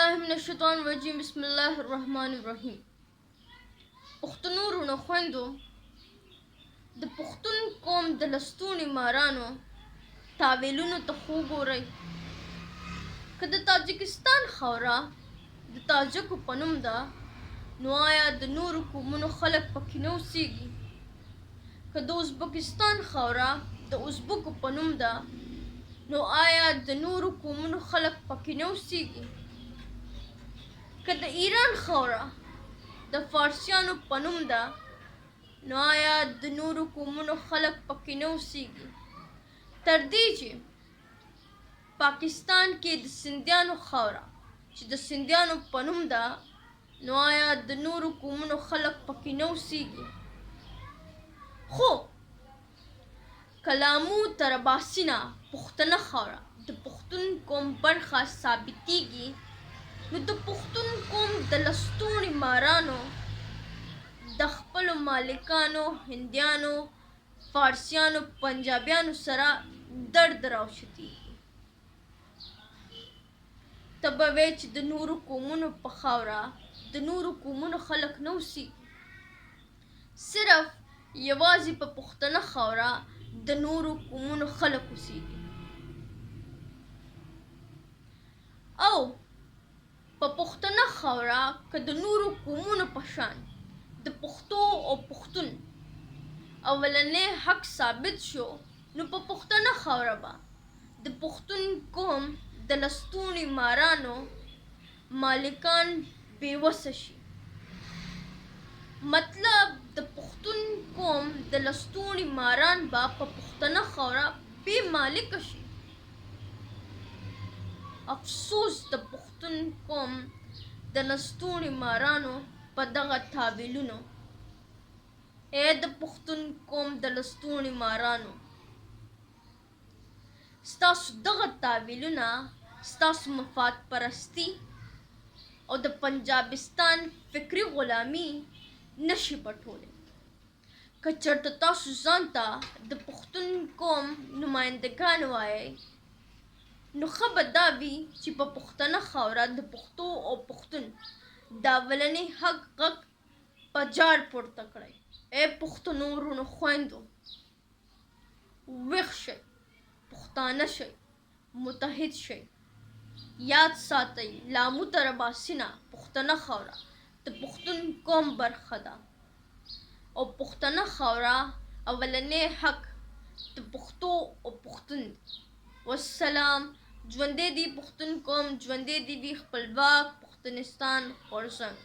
بالله من الشیطان الرجیم، بسم الله الرحمن الرحیم. پښتنو وروڼو خویندو، د پښتون قوم د لستوڼي مارانو تاویلونو ته خو ګورئ. که د تاجکستان خاوره د تاجکو په نوم ده، نو آیا د نورو قومونو خلک پکې نه اوسیږي؟ که د ازبکستان خاوره د ازبکو په نوم ده، نو آیا د نورو قومونو خلک پکې نه اوسیږي؟ که د ایران خاوره د فارسیانو په نوم ده، نو آیا د نورو قومونو خلک پکې نه اوسیږي؟ تر دې چې پاکستان کې د سندیانو خاوره چې د سندیانو په نوم ده، نو آیا د نورو قومونو خلک پکې نه اوسیږي؟ خو کلامو تر اباسینه پښتنه خاوره د پښتون قوم برخه ثابتیږي، نو د پښتون قوم د لستوڼي مارانو د خپلو مالکانو هندیانو، فارسیانو، پنجابیانو سره درد راوچتیږي. ته به وې چې د نورو قومونو په خاوره د نورو قومونو خلک نه اوسیږي، صرف یوازې په پښتنه خاوره د نورو قومونو خلک اوسیږي. او په پښتنه خاوره که د نورو قومونو په شان د پښتو او پښتون اولنی حق ثابت شو، نو په پښتنه خاوره به د پښتون قوم د لستوڼي مارانو مالکان بې وسه شي. مطلب د پښتون قوم د لستوڼي ماران به په پښتنه خاوره بې مالکه شي. افسوس د پښتون قوم د لستوڼي مارانو په دغه تاویلونو. ای د پښتون قوم د لستوڼي مارانو، ستاسو دغه تاویلونه، ستاسو مفاد پرستی او د پنجابستان فکري غلامي نشي پټولی. که چېرته تاسو ځان ته د پښتون قوم نمایندګان وایئ، نو ښه به دا وي چې په پښتنه خاوره د پښتو او پښتون د اولني حق غږ په جار پورته کړئ. ای پښتنو وروڼو خویندو، ویښ شئ، پښتانه شئ، متحد شئ. یاد ساتئ، لامو تر اباسینه پښتنه خاوره د پښتون قوم برخه ده او پښتنه خاوره اولنی حق د پښتو او پښتون دی. والسلام. ژوندی دی پښتون قوم، ژوندی دی وي خپلواک پښتونستان غورځنګ.